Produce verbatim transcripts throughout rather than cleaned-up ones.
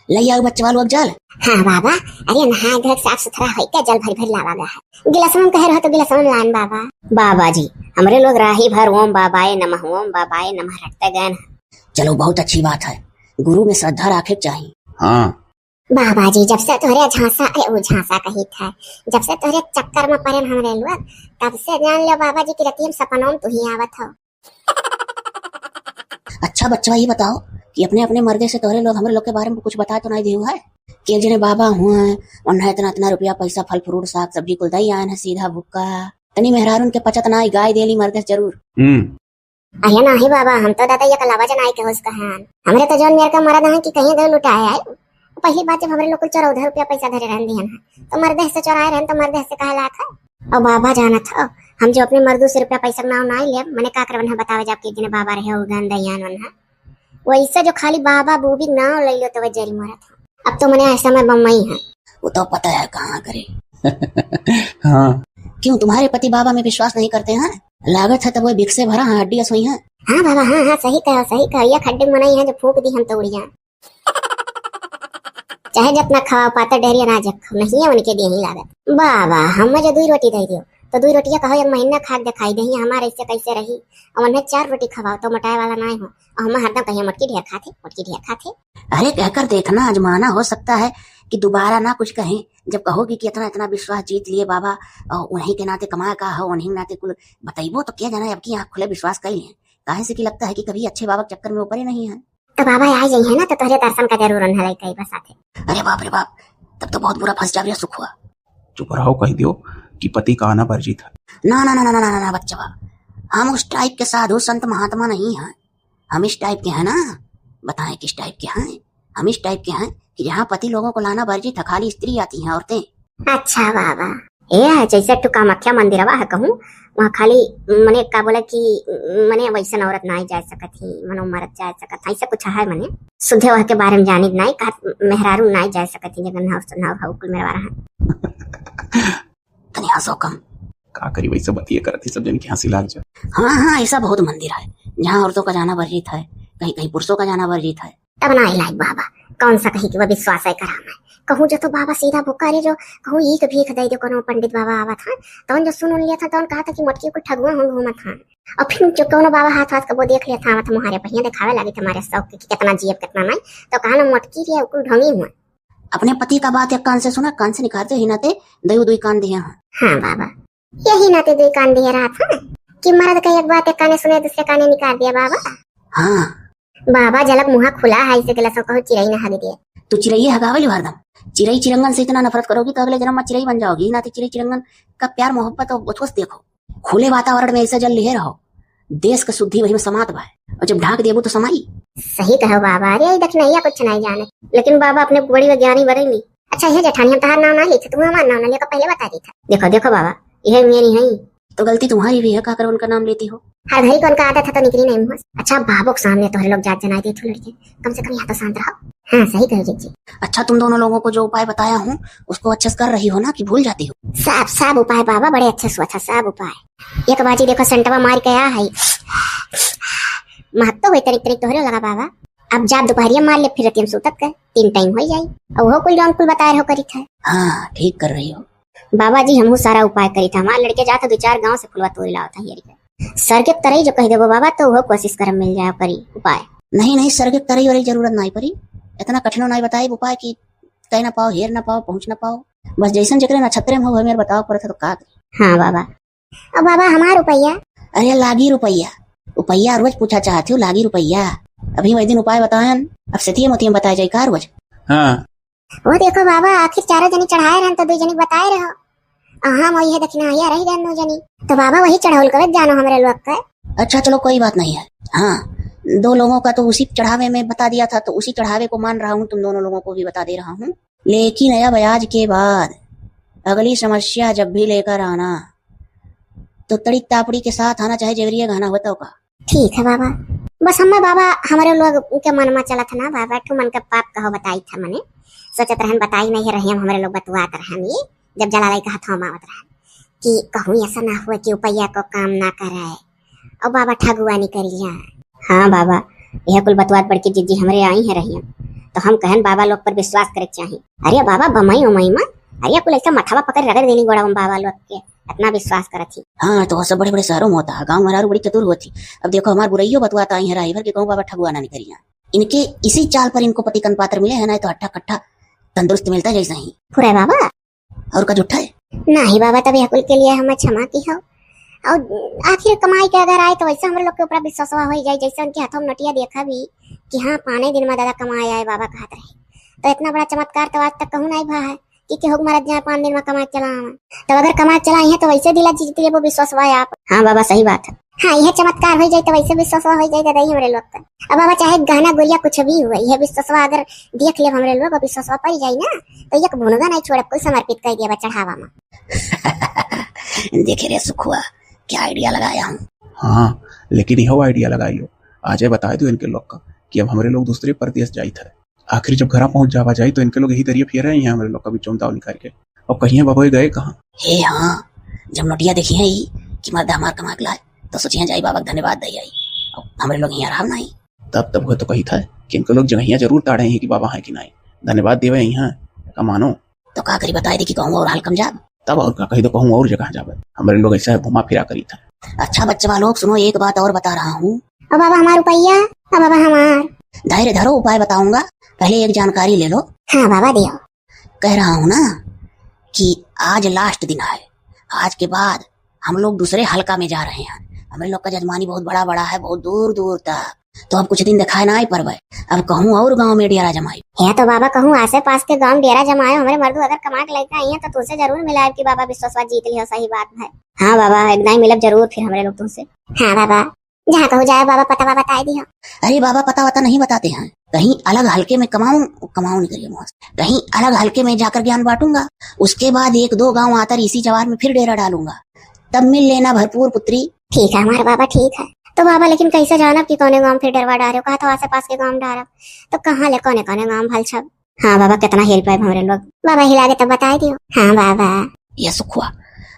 लइ आउ बच्चवा लोग जल। हाँ बाबा, अरे नहाय धोय के साफ सुथरा होई के जल भरि भरि लावा गा है। गिलसवा में कहे रहो तो गिलसवा में लान बाबा। बाबा जी, हमरे लोग राही भर ओम बाबाए नमः, ओम बाबाए नमः रटते गए हैं। चलो, बहुत अच्छी बात है, गुरु में श्रद्धा राखे के चाही। हाँ। बाबा जी, जब से तोहरे झांसा, अरे वो झांसा कही था, जब से तोहरे चक्कर में पड़े हमरे लोग, तब से जान लो बाबा जी कि रतिया में सपनों में तू ही आवत हो। अच्छा बच्चवा, ये बताओ कि अपने अपने मर्दे से तोहरे लोग हमरे लोग के बारे में कुछ बता तो नहीं दियो है कि एक जने बाबा हुआ है, उन्हें इतना इतना रुपया पैसा, फल फ्रूट, साग सब्जी कुल दई आयन है सीधा भुक्का। तनी मेहरारून के पचत ना, गाय देली मर्दे से जरूर। हम्म। अरे नाही बाबा, हम तो दादा ये कलावा जनाए के होस कहन। हमरे तो जौन मेर का मरद है कि कहीं गए लुटाए आए। पहली बात, जब हमरे लोग कुल चौदह रुपया पैसा धरे रहन दिहन है, तो मर्दे से चोराए रहन, तो मर्दे से कहे लायक है। और बाबा जानत हो, हम जो अपने मर्दू से रुपया पैसा के नाव ना लेब, मने का करबन है बतावे, जब के दिन बाबा रहे हो गन दयान वन है। वैसे जो खाली बाबा बूबी के नाव ले लो तो वह जरी मरत है। अब तो मने ऐसा में बम्बई है। वो तो पता है कहाँ करे। हाँ। क्यों, तुम्हारे पति बाबा में विश्वास नहीं करते हैं? लागत है तब वो बिक से भरा है, हड्डी असोई है। हाँ बाबा, हाँ हाँ, सही कहो, सही कहो। ये खड्डे मनई है जो फूंक दी हम तो उड़ जाए। चाहे जितना खावा पाता डेहरी अनाज खाओ, नहीं है उनके देही लागत। बाबा, हम जो दुई रोटी दे दियो, तो दुई रोटिया कहो एक महीना खा के दिखाई देही, हमारे ऐसे कैसे रही। और उन्हें चार रोटी खवाओ तो मोटाए वाला ना हो। और हम हरदम कहिए मोटकी ढेर खाते, मोटकी ढेर खाते। अरे कहकर देखना, आजमाना, हो सकता है कि दोबारा ना कुछ कहें। जब कहोगी कि इतना इतना विश्वास जीत लिए बाबा, और उन्हीं के नाते कमा का हो, उन्हीं के नाते कुल बताइबो, तो क्या जाना अब की आँख खुले विश्वास कर लिए। काहे से कि लगता है कि कभी अच्छे बाबा के चक्कर में वो पड़े नहीं हैं। तो बाबा आ जाई है ना, तो तोहरे दर्शन का जरूर उन्हें लइके आइबा साथे। अरे बाप रे बाप, तब तो बहुत बुरा फंस जाबे सुखवा। चुप रहो, कह दियो कि पति का आना वर्जित है। ना ना ना ना ना ना ना, बच्चवा, हम उस टाइप के साधु संत महात्मा नहीं हैं। हम इस टाइप के हैं ना, बताएं किस टाइप के हैं। हम इस टाइप के हैं कि जहाँ पति लोगों को लाना वर्जित है, खाली स्त्री आती हैं, औरतें। अच्छा बाबा, ए है जैसे तू कामाख्या मंदिरवा है कहूँ, वहाँ खाली मने का बोला कि मने वैसन औरत नाई जा सकत ही, मनो मरद जा सकत है, ऐसा कुछ है मने। सुधे वह के बारे में जानित नाई, का मेहरारू नाई जा सकत ही, जगन नाव नाव है कुल मेरवा रहा। तनी हंसो कम। का करी, वैसे बतिये करत ही, सब जन की हंसी लाग जाए। हाँ हाँ, ऐसा बहुत मंदिर है जहाँ औरतों का जाना वर्जित है, कहीं कहीं पुरुषों का जाना वर्जित है। तब ना इलाज बाबा, कौन सा कहीं के वो विश्वास है करा मैं। कहूँ जो तो बाबा सीधा भुक्का रे जो, कहूँ ई के भीख दे दे कोनो पंडित बाबा आवत हैं, तौन जो सुन उन लिया था, तौन कहा था कि मोटकी को ठगुआ हम घूमत हैं। और फिर जो कोनो बाबा हाथ हाथ कबो देख लिया था, आवत मुहारे पहिया दिखावे लगी तुम्हारे शौक के कि कितना जियब कितना नहीं, तो कहा ना मोटकी रे कुल ढोंगी हुआ। अपने पति का बात एक कान से सुना, कान से निकालते ही नाते दयु दुई कान दिया है। हाँ बाबा, यही नाते दुई कान दिए रहत है कि मर्द का एक बात एक काने सुने, दूसरे काने निकाल दिया बाबा। हाँ। बाबा जलक मुहा खुला है, इसे गलत कहूँ चिरई ना हग दिए। तू चिरई हगावे ली हरदम। चिरई चिरंगन से इतना नफरत करोगी तो अगले जन्म में चिरई बन जाओगी। नाते चिरई चिरंगन का प्यार मोहब्बत और उठोस देखो, खुले वातावरण में ऐसा जल लिहे रहो, देश का शुद्धि वही में समात बा। और जब ढाक देबो तो समाई। सही कहो बाबा, अरे ई दखिनैया कुछ नहीं जाने, लेकिन बाबा अपने बड़ी वैज्ञानिक बनेली। अच्छा, हे जेठानी, हम तहार नाव ना ली थे, तू हमार नाव ना लिया, पहले बता दी था। देखो, देखो बाबा, यह मेरी है। तो गलती तुम्हारी भी है, का कर उनका नाम लेती हो? हर घड़ी को उनका आदत है तो निकली नहीं मुँह से। अच्छा, बाबू के सामने तोहरे लोग जात जनाई देत हो लड़के, कम से कम यहाँ तो शांत रहो। हाँ, सही कहो जीजी। अच्छा, तुम दोनों लोगों को जो उपाय बताया हूँ, उसको अच्छे से कर रही हो ना कि भूल जाती हो? सब, सब उपाय बाबा, बड़े अच्छे से हुआ था, सब उपाय। एक बाजी देखो, सेंटवा मार के आ है, महक तो हुई तनिक तनिक तोहरे लगा बाबा। अब जा दोपहरिया मार ले, फिर रतिया में सूतत के तीन टाइम हो जाई। और वो कुल जौन कुल बताए रहो करी था। हाँ, ठीक कर रही हो। बाबा जी, हमहू सारा उपाय करी था। हमार लड़के जात दो चार गांव से फुलवा तोड़ लावत है, ये सरगे तरई जो कह देबो बाबा, तो वो कोशिश कर मिल जाए करी उपाय। नहीं, नहीं, सरगे तरई वाली जरूरत नहीं पड़ी। इतना कठिनो नहीं बताए उपाय कि कह ना पाओ, हेर ना पाओ, पहुँच ना पाओ। बस जैसन जेकरे नक्षत्रे में हो, मेरे बताओ पड़त है तो का करी। हाँ बाबा। अब बाबा हमार रुपया? अरे लागी रुपया, रुपया रोज पूछा चाहत हो, लागी रुपया। अभी वही दिन उपाय बतायन, अब सेतिये मोतिये बताए जाई का रोज? हाँ। वो देखो बाबा, आखिर चारों जनी चढ़ाए रहन तो दो जनी बताए रहो। अहाँ वही है दखिनैया रह गए दो जनी। तो बाबा वही चढ़ौल कबे जानो हमरे लोग के। अच्छा चलो कोई बात नहीं है। हाँ, दो लोगों का तो उसी चढ़ावे में बता दिया था, तो उसी चढ़ावे को मान रहा हूँ, तुम दोनों लोगों को भी बता दे रहा हूँ। लेकिन अब आज के बाद अगली समस्या जब भी लेकर आना, तो तड़ी तापड़ी के साथ आना, चाहे जेवरिया गहना होता का। ठीक है बाबा। बस हमें बाबा, हमरे लोग के मन में चलत है ना बाबा, ठू मन के पाप कहो बताई था मने। सोचत रहन बताई नहीं रहन, हमरे लोग बतुआत रहन ये, जब जलालाई का हथवा में आवत रहन कि कहूँ ऐसा ना हुआ कि उपैया को काम ना करे और बाबा ठगुआ नहीं करिया। हाँ बाबा, यह कुल बतुआत बड़की जीजी हमरे आई है रहियन। तो हम कहन बाबा लोग पर विश्वास करे के चाही। अरे बाबा, बमई उमई मा, अरे कुल ऐसा मथवा पकड़ रगड़ देनी गोड़ा में बाबा लोग के, इतना विश्वास करत ही। हाँ, तो सब बड़े बड़े शहरों में होता है, गाँव में बड़ी चतुर होती। अब देखो, हमार बुरइयो बतवाता आई है राही भर के कहूँ बाबा ठगुआ ना निकरिया। इनके इसी चाल पर इनको पति कन पात्र मिले है, ना तो हट्ठा कट्ठा तंदुरुस्त मिलता जैसा ही। फुरे बाबा। और का झूठा है? नाही बाबा, तब यह कुल के लिए हमें क्षमा की हो। और आखिर कमाई के अगर आए तो वैसे हमरे लोग के ऊपर विश्वासवा हो जाए, जैसे उनके हाथों में नोटिया देखा भी कि हाँ, पाने दिन में दादा कमाए आए बाबा कहत रहे। तो इतना बड़ा चमत्कार तो आज तक कहूँ नहीं भा है कि केहू के मरद जाए पान दिन में कमा के चला आवे। तब अगर कमा के चला आई है तो वैसे दिला जीत लेबो विश्वासवा आप। हाँ बाबा, सही बात है। हाँ, यह चमत्कार हो जाए तो वैसे विश्वासवा हो जाए दादा ही हमरे लोग का। अब बाबा चाहे गहना गुरिया कुछ भी हुआ, यह विश्वासवा अगर देख ले हमरे लोग, विश्वासवा पड़ जाए ना, तो एक भुनगा नहीं छोड़ब, कुल समर्पित कर दिया चढ़ावा में। देखे रे सुखुआ, क्या आइडिया लगाया हूँ। हाँ, लेकिन यहो आइडिया लगाई लो, आजे बताए दो इनके लोग का कि अब हमरे लोग दूसरे परदेश जाइत है। आखिर जब घरा पहुंच जावा जाई तो इनके लोग यही तरिये फिर रहे हैं हमरे लोग का बिचौंताव निकाल के। अब कहिए बाबा गए कहाँ? हे हाँ, जब नोटिया देखी है ई कि मर्द हमार कमा के लाए, तो सोचिए जाई बाबा के धन्यवाद दे आई। अब हमरे लोग यहाँ आराम नहीं। तब तब वो तो कही था कि इनके लोग जगहिया जरूर ताड़े हैं कि बाबा हैं कि नहीं, धन्यवाद देवे यहाँ का मानो। तो का करी, बताए दे कि कहूँ और हल्कम जाब। तब और का कही, तो कहूँ और जगह जाबे, हमरे लोग ऐसा घुमा फिरा करी था। अच्छा बच्चवा लोग सुनो, एक बात और बता रहा हूँ। अब बाबा हमार रुपया, अब बाबा हमार। धैर्य धरो, उपाय बताऊंगा, पहले एक जानकारी ले लो। हाँ बाबा दियो। कह रहा हूँ ना कि आज लास्ट दिन है, आज के बाद हम लोग दूसरे हल्का में जा रहे हैं। हमरे लोग का जजमानी बहुत बड़ा बड़ा है, बहुत दूर दूर तक, तो अब कुछ दिन दिखाए ना आई परबे। अब कहूँ और गाँव में डेरा जमाई। हे तो बाबा, कहूँ आसे पास के गाँव डेरा जमाए, हमरे मर्दू अगर कमा के लइका आई हैं तो तुझसे जरूर मिलाए कि बाबा विश्वासवा जीत लियो, सही बात है। हाँ बाबा, एक दाई मिलब जरूर फिर हमरे लोग तुझसे। हाँ बाबा, जहाँ कहूँ जाए बाबा, पता बताए दियो। अरे बाबा, पता वता नहीं बताते हैं, कहीं अलग हल्के में कमाऊं, कमाऊं नहीं करिए मुँह से, कहीं अलग हल्के में जाकर ज्ञान बांटूंगा। उसके बाद एक दो गांव आतर इसी जवार में फिर डेरा डालूंगा, तब मिल लेना भरपूर पुत्री। ठीक है हमारे बाबा, ठीक है। तो बाबा लेकिन कैसे जानब कि कौने गांव फिर डेरवा डारे हो? कहा तो आसे पास के गांव डारब, तो कहाँ ले कौने कौने गांव भल छब? हाँ बाबा, कितना हेल्प है हमरे लोग। बाबा हिला के तब बताए दियो। हाँ बाबा। ये सुखुआ,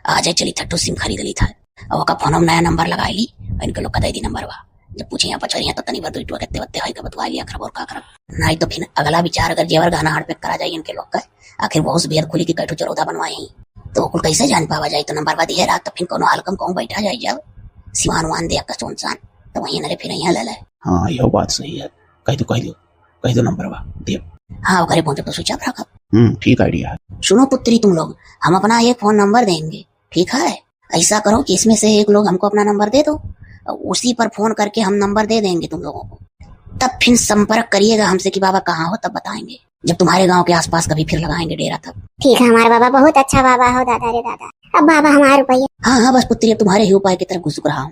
आ जाए चली थट्टू सिम खरीद ली था। अब ओका फोन में नया नंबर लगाए ली, इनके लोग का दे दी नंबर बा। जब पूछे यहाँ पचरिया तो तनी भर दुई टुआ कितने बत्ते होई का बतवा लिया करब और का करब। नहीं तो फिर अगला विचार अगर जेवर गहना हाड़ पे करा जाए इनके लोग का, आखिर बहुत से भेद खुली कि कैठू चरौदा बनवाए ही, तो कुल कैसे जान पावा जाए? तो नंबर बा दिए रहा, तो फिर कोनो हल्कम कहूँ बैठा जाए जाओ, सिवान वान दे का सोन सान, तो वहीं नरे फिर यहाँ ले ले। हाँ, यह बात सही है, कह दो, कह दो, कह दो नंबर बा दिए। हाँ, ओकरे पहुँचे तो स्विच ऑफ रखब। हम्म, ठीक आइडिया है। सुनो पुत्री तुम लोग, हम अपना एक फोन नंबर देंगे, ठीक है? ऐसा करो कि इसमें से एक लोग हमको अपना नंबर दे दो, और उसी पर फोन करके हम नंबर दे देंगे तुम लोगों को। तब फिर संपर्क करिएगा हमसे कि बाबा कहाँ हो, तब बताएंगे। जब तुम्हारे गांव के आसपास कभी फिर लगाएंगे डेरा तब। ठीक है हमारे बाबा, बहुत अच्छा बाबा हो दादा रे दादा। अब बाबा हमारे रुपया। हाँ, हाँ, बस पुत्री, अब तुम्हारे ही उपाय की तरफ घुसुक रहा हूँ।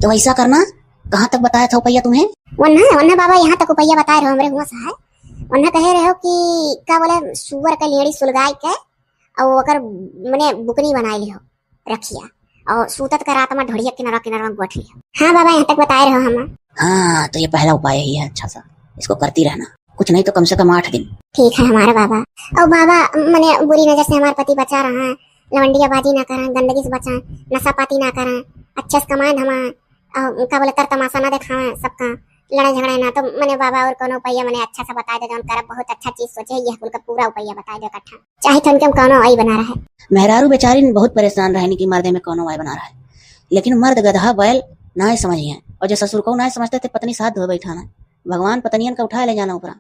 तो ऐसा करना, कहाँ तक बताया था उपाय तुम्हें? वन्ना, वन्ना बाबा यहाँ तक उपाय बताए रहो हमरे हुआ सा है। वन्ना कहे रहो कि का बोले, सुअर का लेड़ी सुलगाई के और ओकर मने बुकनी बनाए लिहो रखिया, और सूतत का रात में ढोड़िया किनारा किनारा में गोठ लिहो। हाँ बाबा, यहाँ तक बताए रहो हम। हाँ, तो ये पहला उपाय ही है अच्छा सा, इसको करती रहना, कुछ नहीं तो कम से कम आठ दिन। ठीक है हमारे बाबा। और बाबा, मने बुरी नजर से हमारे पति बचा रहा है, लवंडिया बाजी ना करें, गंदगी से बचाएं, नशा पाती ना करें, अच्छे से कमाएं धमाएं, और का बोले, तर तमाशा ना दिखावें सबका, लड़ाई झगड़ा ना। तो मने बाबा और कोनो उपाय मने अच्छा सा बताए दे, जौन करब, बहुत अच्छा चीज सोचे है, यह कुल का पूरा उपाय बताए दे इकट्ठा, चाहे तो उनके हम कोनो आई बना रहे। मेहरारू बेचारी बहुत परेशान रहनी कि मर्दे में कोनो आई बना रहा है, लेकिन मर्द गधा बैल ना समझिए, और जो ससुर को ना समझते थे, पत्नी साथ धोए बैठा ना, भगवान पत्नियन का उठा ले जाना ऊपरा,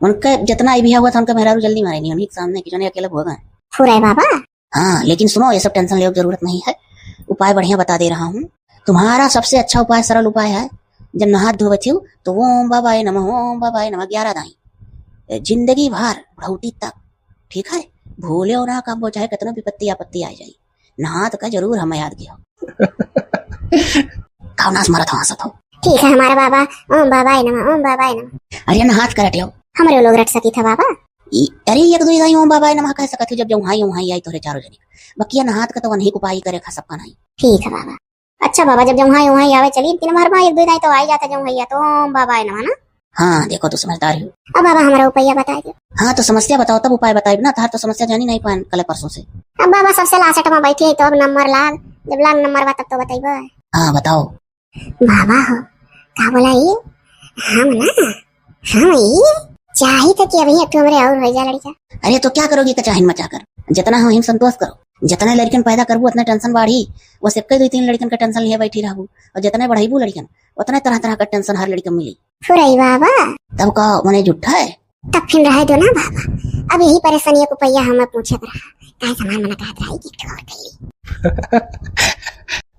उनका जितना आई भी हुआ था, उनका मेहरारू जल्दी मारे नहीं, उन्हीं के सामने कि जो नहीं अकेला भोगा है। फुरे बाबा। हाँ, लेकिन सुनो, ये सब टेंशन लेने की जरूरत नहीं है, उपाय बढ़िया बता दे रहा हूँ। तुम्हारा सबसे अच्छा उपाय, सरल उपाय है, जब नहात धोवत हो तो ओम बाबाय नमः, ओम बाबाय नमः ग्यारह दाई, जिंदगी भर बुढ़ौती तक, ठीक है, भूले हो ना काम, वो चाहे कितना विपत्ति आपत्ति आ जाए, नहात का जरूर हमें याद किया। काव नास मारत हो, हंसत हो। ठीक है हमारा बाबा, ओम बाबाय नमः, ओम बाबाय नमः। अरे नहात कर रटे हो। हमरे लोग रट सकी था बाबा। ई, अरे एक दो दाई ओम बाबाय नमः कह सकत हो, जब जो वहाँ आई तोरे चारों जने। बकिया नहात का तो वन्ही उपाय करे खा सबका नहीं। ठीक है बाबा। अच्छा बाबा, जब जो वहाँ आई आवे चली, दिन भर में एक दो दाई तो आई जाता जो वहाँ तो ओम बाबाय नमः ना। हाँ, देखो तो समझदार हो। अब बाबा हमारा उपाय बताए दो। हाँ, तो समस्या बताओ तब उपाय बताए ना, तार तो समस्या जानी नहीं पान कल परसों से। अब बाबा सबसे लास्ट में बैठी है तो अब नंबर लाग, जब लाग नंबर बा तब तो बताइबा। हाँ, बताओ। बाबा हो, का बोला ये? हम ना, हम ये चाही तो कि अभी एक ठो हमरे और होइ जा लड़िका। अरे तो क्या करोगी कचाहिन मचा कर? जितना हो हिम संतोष करो, जितने लड़कन पैदा करबू उतने टेंशन बाढ़ी। वो सबके दो तीन लड़कन का टेंशन लिए बैठी रहबू, और जितने बढ़ाईबू लड़कन उतने तरह तरह का टेंशन हर लड़का मिली। फुरई बाबा। तब का मने झूठा है? तब फिर रहे दो ना बाबा, अब यही परेशानी को पैया हमें पूछे कर रहा, काहे सामान मना कहत रही कि एक ठो और कइली।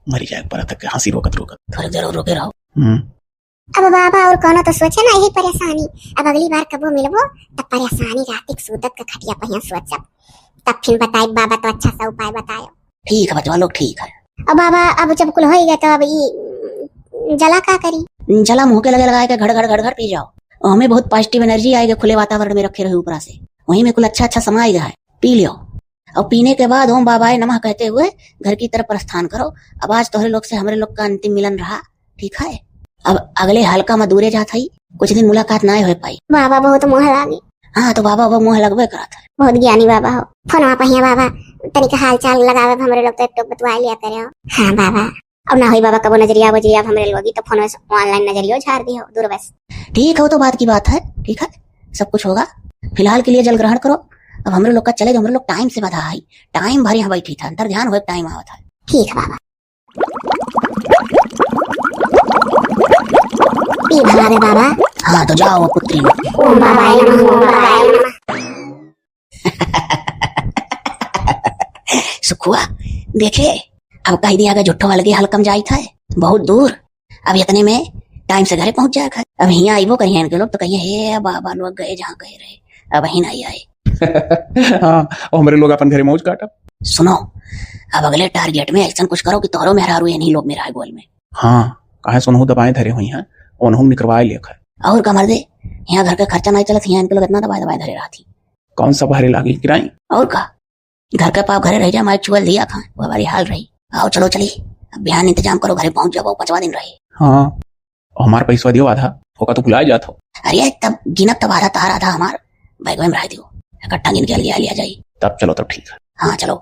मरी जाए पर तक हंसी रोकत रोकत। थोड़ा जरूर रोके रहो। हम्म। अब बाबा और कौनो तो सोचे ना यही परेशानी। अब अगली बार कबो मिलबो तब परेशानी रात के सूतत का खटिया पहिया सोचब, तब फिर बताई बाबा तो अच्छा सा उपाय बतायो। ठीक है बचवा लोग, ठीक है। अब बाबा अब जब कुल होई गया तो अब ई जला का करी? जला मुंह के लगे लगाए के घड़ घड़ घड़ घड़ पी जाओ, और हमें बहुत पॉजिटिव एनर्जी आएगी, खुले वातावरण में रखे रहे ऊपरा से, वहीं में कुल अच्छा अच्छा समाएगा है, पी लियो। और पीने के बाद ओम बाबाय नमः कहते हुए घर की तरफ प्रस्थान करो। अब आज तोहरे लोग से हमरे लोग का अंतिम मिलन रहा, ठीक है? अब अगले हल्का में दूरे जात हई, कुछ दिन मुलाकात ना हो पाई। बाबा बहुत मोह लागे। हाँ तो बाबा वो मोह लगबे करत है। बहुत ज्ञानी बाबा हो। फोनवा पहिया बाबा तनिक हाल चाल लगावे, हमरे लोग तो एक टोक बतुआ लिया करे हो। हाँ बाबा। अब ना होई बाबा कबो नजरिया वजरिया अब हमरे लोग तो फोन में ऑनलाइन नजरियो झाड़ दियो दूर बस। ठीक है, वो तो बात की बात है, ठीक है, सब कुछ होगा। फिलहाल के लिए जल ग्रहण करो। अब हमरे लोग का चले तो हमरे लोग टाइम से बधा है, टाइम भर यहाँ बैठी था, अंतर ध्यान होए टाइम आवत है। ठीक है बाबा। पी भला रे बाबा। हाँ तो जाओ पुत्री लोग। ओम बाबाय नमः, ओम बाबाय नमः। सुखुआ, देखे, अब कह दिया गया झूठो अलगे हलकम जाइत है, बहुत दूर। अब इतने में टाइम से घरे पहुंच जाए घर। अब हियाँ आइबो करिए इनके लोग तो कहिए, "हे बाबा, लोग गए जहाँ गए रहे, अब ही नहीं आए।" हाँ, और हमरे लोग अपन घरे मौज काटब। सुनो, अब अगले टारगेट में ऐसा कुछ करो कि तोहरो मेहरारू यही लोग में रहे गोल में। हाँ, काहे सोनहु दबाए धरे हुई हैं, ओनहु निकरवाए लेख है। और का मर्दे, यहाँ घर का खर्चा नहीं चलत, यहाँ इनके लोग इतना दबाए दबाए धरे रहती। कौन सा भारी लागी किराई? और का, घर का पाप घरे रह जा, माई छुअल दिया खाए, वो हमारी हाल रही। आओ चलो चली, अब बिहान इंतजाम करो, घरे पहुंच जाओ, पचवा दिन रही। हाँ, और हमार पैसवा दियो आधा, ओका तो भुलाए जात हो। अरे तब गिनब तब आधा तार आधा हमार बैग में रह दियो, इकट्ठा गिन के अलगे आ लिया जाई। तब चलो तब ठीक है। हाँ चलो।